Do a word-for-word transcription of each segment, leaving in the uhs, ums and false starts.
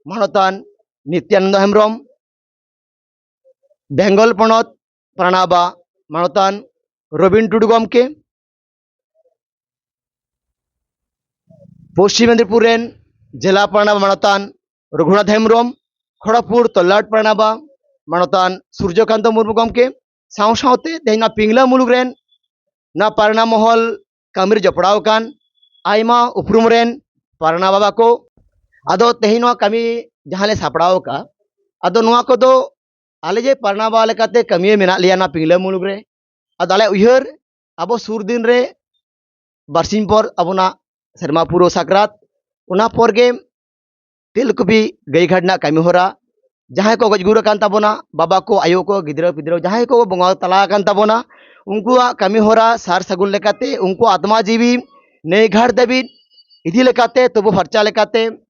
ᱢᱟᱱᱚᱛᱟᱱ ᱱᱤᱛᱭᱟᱱᱚᱱᱫᱚ ᱦᱮᱢᱵᱨᱚᱢ, ᱵᱮᱝᱜᱚᱞ ᱯᱚᱱᱚᱛ ᱯᱟᱨᱟᱱᱟᱵᱟ ᱢᱟᱱᱚᱛᱟᱱ ᱨᱚᱵᱤᱱ ᱴᱩᱰᱩ ᱜᱚᱢᱠᱮ, ᱯᱚᱥᱪᱤᱢ ᱢᱮᱫᱽᱱᱤᱯᱩᱨ ᱨᱮᱱ ᱡᱮᱞᱟ ᱯᱟᱨᱟᱱᱟᱵᱟ ᱢᱟᱱᱚᱛᱟᱱ ᱨᱚᱜᱷᱩᱱᱟᱛᱷ ᱦᱮᱢᱵᱨᱚᱢ, ᱠᱷᱚᱲᱚᱜᱽᱯᱩᱨ ᱛᱚᱞᱞᱟᱴ ᱯᱟᱨᱟᱱᱟᱵᱟ ᱢᱟᱱᱚᱛᱟᱱ ᱥᱩᱨᱡᱚᱠᱟᱱᱛᱚ ᱢᱩᱨᱢᱩ ᱜᱚᱢᱠᱮ, ᱥᱟᱶ ᱥᱟᱶᱛᱮ ᱛᱮᱦᱮᱧ ᱱᱚᱣᱟ ᱯᱤᱝᱞᱟᱹ ᱢᱩᱞᱩᱠ ᱨᱮᱱ ᱱᱚᱣᱟ ᱯᱟᱨᱟᱱᱟ ᱢᱚᱦᱚᱞ ᱠᱟᱹᱢᱤ ᱨᱮ ᱡᱚᱯᱲᱟᱣ ᱟᱠᱟᱱ ᱟᱭᱢᱟ ᱩᱯᱨᱩᱢ ᱨᱮᱱ ᱯᱟᱨᱟᱱᱟ ᱵᱟᱵᱟ ᱠᱚ᱾ ᱟᱫᱚ ᱛᱮᱦᱮᱧ ᱱᱚᱣᱟ ᱠᱟᱹᱢᱤ ᱡᱟᱦᱟᱸ ᱞᱮ ᱥᱟᱯᱲᱟᱣ ᱟᱠᱟᱫ, ᱟᱫᱚ ᱱᱚᱣᱟ ᱠᱚᱫᱚ ᱟᱞᱮ ᱡᱮ ᱯᱟᱨᱟᱱᱟ ᱵᱟᱵᱟ ᱞᱮᱠᱟᱛᱮ ᱠᱟᱹᱢᱤ ᱨᱮ ᱢᱮᱱᱟᱜ ᱞᱮᱭᱟ ᱱᱚᱣᱟ ᱯᱤᱝᱞᱟᱹ ᱢᱩᱞᱩᱠ ᱨᱮ, ᱟᱫᱚ ᱟᱞᱮ ᱩᱭᱦᱟᱹᱨ ᱟᱵᱚ ᱥᱩᱨ ᱫᱤᱱ ᱨᱮ ᱵᱟᱨᱥᱤᱧ ᱯᱚᱨ ᱟᱵᱚᱱᱟᱜ ᱥᱮᱨᱢᱟ ᱯᱩᱨᱟᱹᱣ ᱥᱟᱠᱨᱟᱛ, ᱚᱱᱟ ᱯᱚᱨ ᱜᱮ ᱛᱮᱞᱠᱩᱯᱤ ᱜᱟᱹᱭ ᱜᱷᱟᱴ ᱨᱮᱱᱟᱜ ᱠᱟᱹᱢᱤ ᱦᱚᱨᱟ, ᱡᱟᱦᱟᱸᱭ ᱠᱚ ᱜᱚᱡ ᱜᱩᱨ ᱟᱠᱟᱱ ᱛᱟᱵᱚᱱᱟ, ᱵᱟᱵᱟ ᱠᱚ, ᱟᱭᱳ ᱠᱚ, ᱜᱤᱫᱽᱨᱟᱹ ᱯᱤᱫᱽᱨᱟᱹ, ᱡᱟᱦᱟᱸᱭ ᱠᱚ ᱵᱚᱸᱜᱟ ᱛᱟᱞᱟ ᱟᱠᱟᱱ ᱛᱟᱵᱚᱱᱟ, ᱩᱱᱠᱩᱣᱟᱜ ᱠᱟᱹᱢᱤ ᱦᱚᱨᱟ ᱥᱟᱨ ᱥᱟᱹᱜᱩᱱ ᱞᱮᱠᱟᱛᱮ, ᱩᱱᱠᱩ ᱟᱛᱢᱟ ᱡᱤᱣᱤ ᱱᱟᱹᱭ ᱜᱷᱟᱴ ᱫᱷᱟᱹᱵᱤᱡ ᱤᱫᱤ ᱞᱮᱠᱟᱛᱮ, ᱛᱩᱯᱩ ᱯᱷᱟᱨᱪᱟ ᱞᱮᱠᱟᱛᱮ,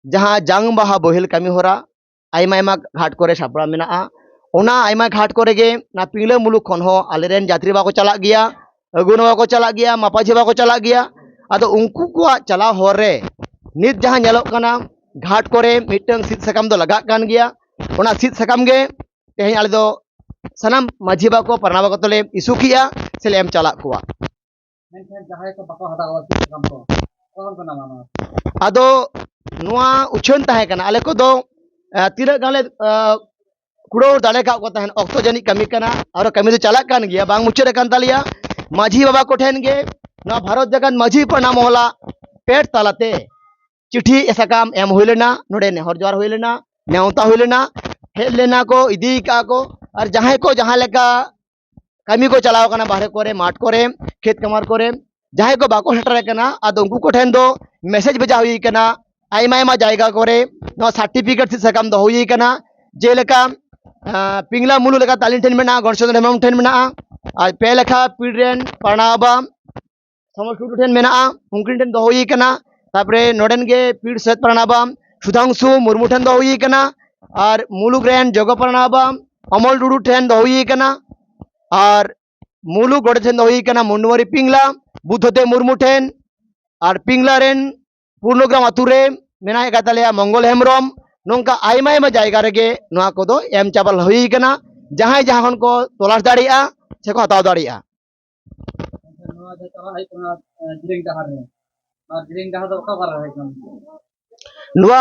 ᱡᱟᱦᱟᱸ ᱡᱟᱝ ᱵᱟᱦᱟ ᱵᱳᱦᱮᱞ ᱠᱟᱹᱢᱤ ᱦᱚᱨᱟ ᱟᱭᱢᱟ ᱟᱭᱢᱟ ᱜᱷᱟᱴ ᱠᱚᱨᱮ ᱥᱟᱯᱲᱟᱣ ᱢᱮᱱᱟᱜᱼᱟ᱾ ᱚᱱᱟ ᱟᱭᱢᱟ ᱜᱷᱟᱴ ᱠᱚᱨᱮ ᱜᱮ ᱚᱱᱟ ᱯᱤᱝᱞᱟᱹ ᱢᱩᱞᱩᱠ ᱠᱷᱚᱱ ᱦᱚᱸ ᱟᱞᱮᱨᱮᱱ ᱡᱟᱛᱨᱤ ᱵᱟᱠᱚ ᱪᱟᱞᱟᱜ ᱜᱮᱭᱟ, ᱟᱹᱜᱩ ᱱᱚᱣᱟ ᱠᱚ ᱪᱟᱞᱟᱜ ᱜᱮᱭᱟ, ᱢᱟᱯᱟᱡᱷᱤ ᱵᱟᱠᱚ ᱪᱟᱞᱟᱜ ᱜᱮᱭᱟ᱾ ᱟᱫᱚ ᱩᱱᱠᱩ ᱠᱚᱣᱟᱜ ᱪᱟᱞᱟᱣ ᱦᱚᱨ ᱨᱮ ᱱᱤᱛ ᱡᱟᱦᱟᱸ ᱧᱮᱞᱚᱜ ᱠᱟᱱᱟ, ᱜᱷᱟᱴ ᱠᱚᱨᱮ ᱢᱤᱫᱴᱟᱝ ᱥᱤᱫ ᱥᱟᱠᱟᱢ ᱫᱚ ᱞᱟᱜᱟᱜ ᱠᱟᱱ ᱜᱮᱭᱟ᱾ ᱚᱱᱟ ᱥᱤᱫ ᱥᱟᱠᱟᱢ ᱜᱮ ᱛᱮᱦᱮᱧ ᱟᱞᱮ ᱫᱚ ᱥᱟᱱᱟᱢ ᱢᱟᱹᱡᱷᱤ ᱵᱟᱵᱟ ᱠᱚ, ᱯᱟᱨᱟᱱᱟ ᱵᱟᱵᱟ ᱠᱚ ᱛᱮᱞᱮ ᱤᱥᱩ ᱠᱮᱜᱼᱟ, ᱥᱮᱞᱮ ᱮᱢ ᱪᱟᱞᱟᱜ ᱠᱚᱣᱟ᱾ ᱢᱮᱱᱠᱷᱟᱱ ᱡᱟᱦᱟᱸᱭ ᱠᱚ ᱵᱟᱠᱚ ᱦᱟᱛᱟᱣ ᱠᱟᱫᱟ ᱥᱤᱫ ᱥᱟᱠᱟᱢ ᱠᱚ, ᱚᱠᱟ ᱠᱷᱚᱱ ᱠᱚ ᱧᱟᱢᱟ ᱱᱚᱣᱟ? ᱟᱫᱚ ᱱᱚᱣᱟ ᱩᱪᱷᱟᱹᱱ ᱛᱟᱦᱮᱸ ᱠᱟᱱᱟ, ᱟᱞᱮ ᱠᱚᱫᱚ, ᱟᱸ, ᱛᱤᱱᱟᱹᱜ ᱜᱟᱱᱞᱮ, ᱟᱸ, ᱠᱩᱲᱟᱹᱣ ᱫᱟᱲᱮ ᱠᱟᱜ ᱠᱚ ᱛᱟᱦᱮᱸᱱ, ᱚᱠᱛᱚ ᱡᱟᱹᱱᱤᱡ ᱠᱟᱹᱢᱤ ᱠᱟᱱᱟ, ᱟᱨᱚ ᱠᱟᱹᱢᱤ ᱫᱚ ᱪᱟᱞᱟᱜ ᱠᱟᱱ ᱜᱮᱭᱟ, ᱵᱟᱝ ᱢᱩᱪᱟᱹᱫ ᱟᱠᱟᱱ ᱛᱟᱞᱮᱭᱟ᱾ ᱢᱟᱹᱡᱷᱤ ᱵᱟᱵᱟ ᱠᱚᱴᱷᱮᱱ ᱜᱮ ᱱᱚᱣᱟ ᱵᱷᱟᱨᱚᱛ ᱡᱟᱠᱟᱛ ᱢᱟᱹᱡᱷᱤ ᱯᱟᱨᱟᱱᱟ ᱢᱚᱦᱚᱞᱟ ᱯᱮᱴ ᱛᱟᱞᱟᱛᱮ ᱪᱤᱴᱷᱤ ᱥᱟᱠᱟᱢ ᱮᱢ ᱦᱩᱭ ᱞᱮᱱᱟ, ᱱᱚᱰᱮ ᱱᱮᱦᱚᱨ ᱡᱚᱦᱟᱨ ᱦᱩᱭ ᱞᱮᱱᱟ, ᱱᱮᱣᱛᱟ ᱦᱩᱭ ᱞᱮᱱᱟ, ᱦᱮᱡ ᱞᱮᱱᱟ ᱠᱚ, ᱤᱫᱤ ᱠᱟᱜᱼᱟ ᱠᱚ᱾ ᱟᱨ ᱡᱟᱦᱟᱸᱭ ᱠᱚ ᱡᱟᱦᱟᱸ ᱞᱮᱠᱟ ᱠᱟᱹᱢᱤ ᱠᱚ ᱪᱟᱞᱟᱣ ᱠᱟᱱᱟ, ᱵᱟᱦᱨᱮ ᱠᱚᱨᱮ, ᱢᱟᱴᱷ ᱠᱚᱨᱮ, ᱠᱷᱮᱛ ᱠᱟᱢᱟᱨ ᱠᱚᱨᱮ, ᱡᱟᱦᱟᱸᱭ ᱠᱚ ᱵᱟᱠᱚ ᱥᱮᱴᱮᱨ ᱟᱠᱟᱱᱟ, ᱟᱫᱚ ᱩᱱᱠᱩ ᱠᱚᱴᱷᱮᱱ ᱫᱚ ᱢᱮᱥᱮᱡᱽ ᱵᱷᱮᱡᱟ ᱦᱩᱭ ᱠᱟᱱᱟ᱾ ᱟᱭᱢᱟ ᱟᱭᱢᱟ ᱡᱟᱭᱜᱟ ᱠᱚᱨᱮ ᱱᱚᱣᱟ ᱥᱟᱨᱴᱤᱯᱷᱤᱠᱮᱴ ᱥᱤᱫ ᱥᱟᱠᱟᱢ ᱫᱚᱦᱚ ᱦᱩᱭ ᱠᱟᱱᱟ᱾ ᱡᱮᱞᱮᱠᱟ, ᱟᱸ, ᱯᱤᱝᱞᱟ ᱢᱩᱞᱩ ᱞᱮᱠᱟᱛᱮ ᱟᱹᱞᱤᱧ ᱴᱷᱮᱱ ᱢᱮᱱᱟᱜᱼᱟ, ᱜᱚᱱᱮᱥ ᱪᱚᱸᱫᱽᱨᱚ ᱦᱮᱢᱵᱨᱚᱢ ᱴᱷᱮᱱ ᱢᱮᱱᱟᱜᱼᱟ, ᱟᱨ ᱯᱮ ᱞᱮᱠᱷᱟ ᱯᱤᱲ ᱨᱮᱱ ᱯᱟᱨᱟᱱᱟ ᱵᱟᱵᱟ ᱥᱚᱢᱚᱞ ᱴᱩᱰᱩ ᱴᱷᱮᱱ ᱢᱮᱱᱟᱜᱼᱟ, ᱩᱱᱠᱤᱱ ᱴᱷᱮᱱ ᱫᱚᱦᱚ ᱦᱩᱭ ᱠᱟᱱᱟ᱾ ᱛᱟᱨᱯᱚᱨᱮ ᱱᱚᱰᱮᱱ ᱜᱮ ᱯᱤᱲ ᱥᱮᱫ ᱯᱟᱨᱟᱱᱟ ᱵᱟᱵᱟ ᱥᱩᱫᱷᱟᱝᱥᱩ ᱢᱩᱨᱢᱩ ᱴᱷᱮᱱ ᱫᱚᱦᱚ ᱦᱩᱭ ᱠᱟᱱᱟ, ᱟᱨ ᱢᱩᱞᱩᱠ ᱨᱮᱱ ᱡᱚᱜᱚ ᱯᱟᱨᱟᱱᱟ ᱵᱟᱵᱟ ᱚᱢᱚᱞ ᱴᱩᱰᱩ ᱴᱷᱮᱱ ᱫᱚᱦᱚ ᱦᱩᱭ ᱠᱟᱱᱟ, ᱟᱨ ᱢᱩᱞᱩᱠ ᱜᱚᱰᱮᱛ ᱴᱷᱮᱱ ᱫᱚᱦᱚ ᱦᱩᱭ ᱠᱟᱱᱟ ᱢᱩᱱᱰᱩᱢᱟᱨᱤ ᱯᱤᱝᱞᱟ ᱵᱩᱫᱽᱫᱷᱚᱫᱮᱵ ᱢᱩᱨᱢᱩ ᱴᱷᱮᱱ, ᱟᱨ ᱯᱤᱝᱞᱟ ᱨᱮᱱ ᱯᱩᱨᱱᱚᱜᱨᱟᱢ ᱟᱛᱳ ᱨᱮ ᱢᱮᱱᱟᱭ ᱟᱠᱟᱫ ᱛᱟᱞᱮᱭᱟ ᱢᱚᱝᱜᱚᱞ ᱦᱮᱢᱵᱨᱚᱢ᱾ ᱱᱚᱝᱠᱟ ᱟᱭᱢᱟ ᱟᱭᱢᱟ ᱡᱟᱭᱜᱟ ᱨᱮᱜᱮ ᱱᱚᱣᱟ ᱠᱚᱫᱚ ᱮᱢ ᱪᱟᱯᱟᱞ ᱦᱩᱭ ᱠᱟᱱᱟ᱾ ᱡᱟᱦᱟᱸᱭ ᱡᱟᱦᱟᱸ ᱠᱷᱚᱱ ᱠᱚ ᱛᱚᱞᱟᱥ ᱫᱟᱲᱮᱭᱟᱜᱼᱟ ᱥᱮᱠᱚ ᱦᱟᱛᱟᱣ ᱫᱟᱲᱮᱭᱟᱜᱼᱟ᱾ ᱱᱚᱣᱟ ᱡᱟᱦᱟᱸ ᱪᱟᱞᱟᱜ ᱦᱩᱭᱩᱜ ᱠᱟᱱᱟ, ᱮ, ᱡᱮᱞᱮᱧ ᱰᱟᱦᱟᱨ ᱨᱮ, ᱟᱨ ᱡᱮᱞᱮᱧ ᱰᱟᱦᱟᱨ ᱫᱚ ᱚᱠᱟ ᱚᱠᱟ ᱨᱮ ᱦᱩᱭᱩᱜ ᱠᱟᱱᱟ? ᱱᱚᱣᱟ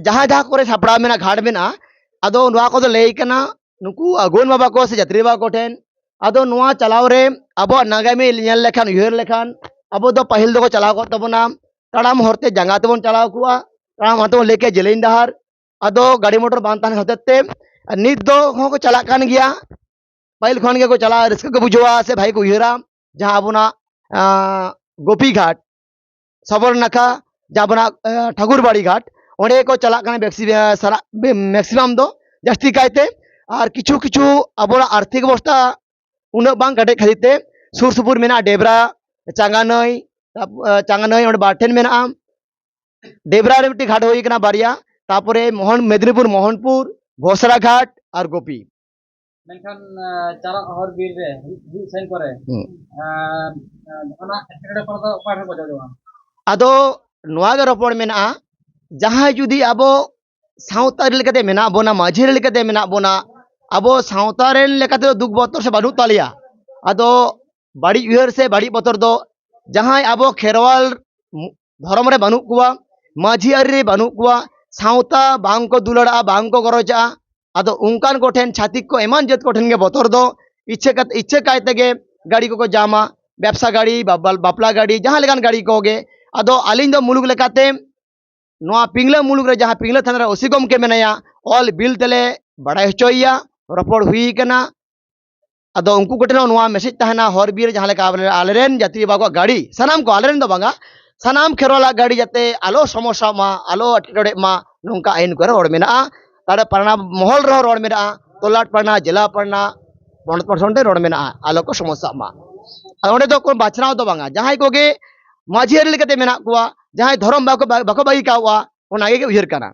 ᱡᱟᱦᱟᱸ ᱡᱟᱦᱟᱸ ᱠᱚᱨᱮ ᱥᱟᱯᱲᱟᱣ ᱢᱮᱱᱟᱜᱼᱟ, ᱜᱷᱟᱴ ᱢᱮᱱᱟᱜᱼᱟ, ᱟᱫᱚ ᱱᱚᱣᱟ ᱠᱚᱫᱚ ᱞᱟᱹᱭ ᱠᱟᱱᱟ ᱱᱩᱠᱩ ᱟᱹᱜᱩᱣᱟᱹᱱ ᱵᱟᱵᱟ ᱠᱚ ᱥᱮ ᱡᱟᱹᱛᱨᱤ ᱵᱟᱵᱟ ᱠᱚᱴᱷᱮᱱ᱾ ᱟᱫᱚ ᱱᱚᱣᱟ ᱪᱟᱞᱟᱣ ᱨᱮ ᱟᱵᱚᱣᱟᱜ ᱱᱟᱜᱟᱢᱤ ᱧᱮᱞ ᱞᱮᱠᱷᱟᱱ, ᱩᱭᱦᱟᱹᱨ ᱞᱮᱠᱷᱟᱱ, ᱟᱵᱚ ᱫᱚ ᱯᱟᱹᱦᱤᱞ ᱫᱚᱠᱚ ᱪᱟᱞᱟᱣ ᱠᱚᱜ ᱛᱟᱵᱚᱱᱟ ᱛᱟᱲᱟᱢ ᱦᱚᱨᱛᱮ, ᱡᱟᱸᱜᱟ ᱛᱮᱵᱚᱱ ᱪᱟᱞᱟᱣ ᱠᱚᱜᱼᱟ, ᱛᱟᱲᱟᱢ ᱦᱚᱨᱛᱮ ᱵᱚᱱ ᱞᱟᱹᱭ ᱠᱮᱭᱟ ᱡᱮᱞᱮᱧ ᱰᱟᱦᱟᱨ᱾ ᱟᱫᱚ ᱜᱟᱹᱰᱤ ᱢᱚᱴᱚᱨ ᱵᱟᱝ ᱛᱟᱦᱮᱱ ᱦᱚᱛᱮᱡ ᱛᱮ ᱱᱤᱛ ᱫᱚ ᱦᱚᱸ ᱠᱚ ᱪᱟᱞᱟᱜ ᱠᱟᱱ ᱜᱮᱭᱟ᱾ ᱯᱟᱹᱦᱤᱞ ᱠᱷᱚᱱ ᱜᱮᱠᱚ ᱪᱟᱞᱟᱜᱼᱟ, ᱨᱟᱹᱥᱠᱟᱹ ᱠᱚ ᱵᱩᱡᱷᱟᱹᱣᱟ ᱥᱮ ᱵᱷᱟᱜᱮ ᱠᱚ ᱩᱭᱦᱟᱹᱨᱟ, ᱡᱟᱦᱟᱸ ᱟᱵᱚᱱᱟᱜ, ᱟᱸ, ᱜᱳᱯᱤ ᱜᱷᱟᱴ, ᱥᱚᱵᱚᱨ ᱱᱟᱠᱷᱟ, ᱡᱟᱦᱟᱸ ᱟᱵᱚᱱᱟᱜ, ᱟᱸ, ᱴᱷᱟᱹᱠᱩᱨ ᱵᱟᱲᱤ ᱜᱷᱟᱴ, ᱚᱸᱰᱮ ᱠᱚ ᱪᱟᱞᱟᱜ ᱠᱟᱱᱟ ᱵᱮᱥᱤ, ᱟᱸ, ᱥᱟᱨᱟ, ᱵᱮ-, ᱢᱮᱠᱥᱤᱢᱟᱢ ᱫᱚ, ᱡᱟᱹᱥᱛᱤ ᱠᱟᱭᱛᱮ᱾ ᱟᱨ ᱠᱤᱪᱷᱩ ᱠᱤᱪᱷᱩ ᱟᱵᱚᱱᱟᱜ ᱟᱨᱛᱷᱤᱠ ᱚᱵᱚᱥᱛᱷᱟ ᱩᱱᱟᱹᱜ ᱵᱟᱝ ᱠᱮᱴᱮᱡ ᱠᱷᱟᱹᱛᱤᱨ ᱛᱮ ᱥᱩᱨ ᱥᱩᱯᱩᱨ ᱢᱮᱱᱟᱜᱼᱟ ᱰᱮᱵᱽᱨᱟ, ᱪᱟᱸᱜᱟᱱᱟᱹᱭ, ᱛᱟᱯ-, ᱟᱸ, ᱪᱟᱸᱜᱟᱱᱟᱹᱭ ᱚᱸᱰᱮ ᱵᱟᱨ ᱴᱷᱮᱱ ᱢᱮᱱᱟᱜᱼᱟ, ᱰᱮᱵᱽᱨᱟ ᱨᱮ ᱢᱤᱫᱴᱤᱡ ᱜᱷᱟᱴ ᱦᱩᱭ ᱠᱟᱱᱟ ᱵᱟᱨᱭᱟ, ᱛᱟᱯᱚᱨᱮ ᱢᱳᱦᱚᱱ, ᱢᱮᱫᱽᱱᱤᱯᱩᱨ ᱢᱳᱦᱚᱱᱯᱩᱨ, ᱵᱷᱚᱥᱲᱟ ᱜᱷᱟᱴ ᱟᱨ ᱜᱳᱯᱤ᱾ ᱢᱮᱱᱠᱷᱟᱱ, ᱟᱸ, ᱪᱟᱞᱟᱜ ᱦᱚᱨ ᱵᱤᱨ ᱨᱮ ᱦᱩᱭᱩᱜ, ᱦᱩᱭᱩᱜ ᱥᱮᱱ ᱠᱚᱨᱮ, ᱦᱩᱸ᱾ ᱟᱸ, ᱟᱸ, ᱡᱟᱦᱟᱱᱟᱜ ᱮᱴᱠᱮᱴᱚᱬᱮ ᱠᱚᱨᱮ ᱫᱚ ᱚᱠᱟ ᱨᱮ ᱠᱚ ᱡᱚᱡᱚᱢᱟ? ᱟᱫᱚ ᱱᱚᱣᱟ ᱜᱮ ᱨᱚᱯᱚᱲ ᱢᱮᱱᱟᱜᱼᱟ, ᱡᱟᱦᱟᱸᱭ ᱡᱩᱫᱤ ᱟᱵᱚ ᱥᱟᱶᱛᱟ ᱟᱹᱨᱤ ᱞᱮᱠᱟᱛᱮ ᱢᱮᱱᱟᱜ ᱵᱚᱱᱟ, ᱢᱟᱹᱡᱷᱤ ᱟᱹᱨᱤ ᱞᱮᱠᱟᱛᱮ ᱢᱮᱱᱟᱜ ᱵᱚᱱᱟ, ᱟᱵᱚ ᱥᱟᱶᱛᱟ ᱨᱮᱱ ᱞᱮᱠᱟᱛᱮ ᱫᱚ ᱫᱩᱠ ᱵᱚᱛᱚᱨ ᱥᱮ ᱵᱟᱹᱱᱩᱜ ᱛᱟᱞᱮᱭᱟ᱾ ᱟᱫᱚ ᱵᱟᱹᱲᱤᱡ ᱩᱭᱦᱟᱹᱨ ᱥᱮ ᱵᱟᱹᱲᱤᱡ ᱵᱚᱛᱚᱨ ᱫᱚ ᱡᱟᱦᱟᱸᱭ ᱟᱵᱚ ᱠᱷᱮᱨᱣᱟᱞ ᱢᱩ-, ᱫᱷᱚᱨᱚᱢ ᱨᱮ ᱵᱟᱹᱱᱩᱜ ᱠᱚᱣᱟ, ᱢᱟᱹᱡᱷᱤ ᱟᱹᱨᱤ ᱨᱮ ᱵᱟᱹᱱᱩᱜ ᱠᱚᱣᱟ, ᱥᱟᱶᱛᱟ ᱵᱟᱝ ᱠᱚ ᱫᱩᱞᱟᱹᱲᱟᱜᱼᱟ, ᱵᱟᱝ ᱠᱚ ᱜᱚᱨᱚᱡᱟᱜᱼᱟ᱾ ᱟᱫᱚ ᱚᱱᱠᱟᱱ ᱠᱚᱴᱷᱮᱱ, ᱪᱷᱟᱹᱛᱤᱠ ᱠᱚ ᱮᱢᱟᱱ ᱡᱟᱹᱛ ᱠᱚᱴᱷᱮᱱ ᱜᱮ ᱵᱚᱛᱚᱨ ᱫᱚ᱾ ᱤᱪᱪᱷᱟᱹ ᱠᱟᱛᱮ, ᱤᱪᱪᱷᱟᱹ ᱠᱟᱭ ᱛᱮᱜᱮ ᱜᱟᱹᱰᱤ ᱠᱚᱠᱚ ᱡᱟᱢᱟ, ᱵᱮᱵᱽᱥᱟ ᱜᱟᱹᱰᱤ, ᱵᱟᱵᱟᱞ-, ᱵᱟᱯᱞᱟ ᱜᱟᱹᱰᱤ, ᱡᱟᱦᱟᱸ ᱞᱮᱠᱟᱱ ᱜᱟᱹᱰᱤ ᱠᱚᱜᱮ᱾ ᱟᱫᱚ ᱟᱹᱞᱤᱧ ᱫᱚ ᱢᱩᱞᱩᱠ ᱞᱮᱠᱟᱛᱮ ᱱᱚᱣᱟ ᱯᱤᱝᱞᱟᱹ ᱢᱩᱞᱩᱠ ᱨᱮ ᱡᱟᱦᱟᱸ ᱯᱤᱝᱞᱟᱹ ᱛᱷᱟᱱᱟ ᱨᱮ ᱳᱥᱤ ᱜᱚᱢᱠᱮ ᱢᱮᱱᱟᱭᱟ, ᱚᱞ ᱵᱤᱞ ᱛᱮᱞᱮ ᱵᱟᱲᱟᱭ ᱦᱚᱪᱚᱭᱮᱭᱟ, ᱨᱚᱯᱚᱲ ᱦᱩᱭ ᱠᱟᱱᱟ᱾ ᱟᱫᱚ ᱩᱱᱠᱩ ᱠᱚᱴᱷᱮᱱ ᱦᱚᱸ ᱱᱚᱣᱟ ᱢᱮᱥᱮᱡᱽ ᱛᱟᱦᱮᱱᱟ, ᱦᱚᱨ ᱵᱤᱨ ᱨᱮ ᱡᱟᱦᱟᱸ ᱞᱮᱠᱟ ᱟᱞᱮ, ᱟᱞᱮᱨᱮᱱ ᱡᱟᱹᱛᱤ ᱵᱟᱵᱟ ᱠᱚᱣᱟᱜ ᱜᱟᱹᱰᱤ, ᱥᱟᱱᱟᱢ ᱠᱚ, ᱟᱞᱮᱨᱮᱱ ᱫᱚ ᱵᱟᱝᱟ, ᱥᱟᱱᱟᱢ ᱠᱷᱮᱨᱣᱟᱞᱟᱜ ᱜᱟᱹᱰᱤ ᱡᱟᱛᱮ ᱟᱞᱚ ᱥᱚᱢᱚᱥᱥᱟᱜ ᱢᱟ, ᱟᱞᱚ ᱮᱴᱠᱮᱴᱚᱬᱮᱜ ᱢᱟ, ᱱᱚᱝᱠᱟ ᱟᱹᱭᱤᱱ ᱠᱚᱨᱮ ᱨᱚᱲ ᱢᱮᱱᱟᱜᱼᱟ᱾ ᱛᱟᱦᱞᱮ ᱯᱟᱨᱜᱟᱱᱟ ᱢᱚᱦᱚᱞ ᱨᱮᱦᱚᱸ ᱨᱚᱲ ᱢᱮᱱᱟᱜᱼᱟ, ᱛᱚᱞᱟᱴ ᱯᱟᱨᱜᱟᱱᱟ, ᱡᱮᱞᱟ ᱯᱟᱨᱜᱟᱱᱟ, ᱯᱚᱱᱚᱛ ᱯᱟᱨᱜᱟᱱᱟ ᱨᱚᱲ ᱢᱮᱱᱟᱜᱼᱟ, ᱟᱞᱚ ᱠᱚ ᱥᱚᱢᱚᱥᱥᱟᱜ ᱢᱟ᱾ ᱟᱫᱚ ᱚᱸᱰᱮ ᱫᱚ ᱠᱳᱱᱳ ᱵᱟᱪᱷᱱᱟᱣ ᱫᱚ ᱵᱟᱝᱟ, ᱡᱟᱦᱟᱸᱭ ᱠᱚᱜᱮ ᱢᱟᱹᱡᱷᱤ ᱟᱹᱨᱤ ᱞᱮᱠᱟᱛᱮ ᱢᱮᱱᱟᱜ ᱠᱚᱣᱟ, ᱡᱟᱦᱟᱸᱭ ᱫᱷᱚᱨᱚᱢ ᱵᱟᱠᱚ, ᱵᱟᱠᱚ ᱵᱟᱹᱜᱤ ᱠᱟᱣᱟ, ᱚᱱᱟ ᱜᱮ ᱩᱭᱦᱟᱹᱨ ᱠᱟᱱᱟ᱾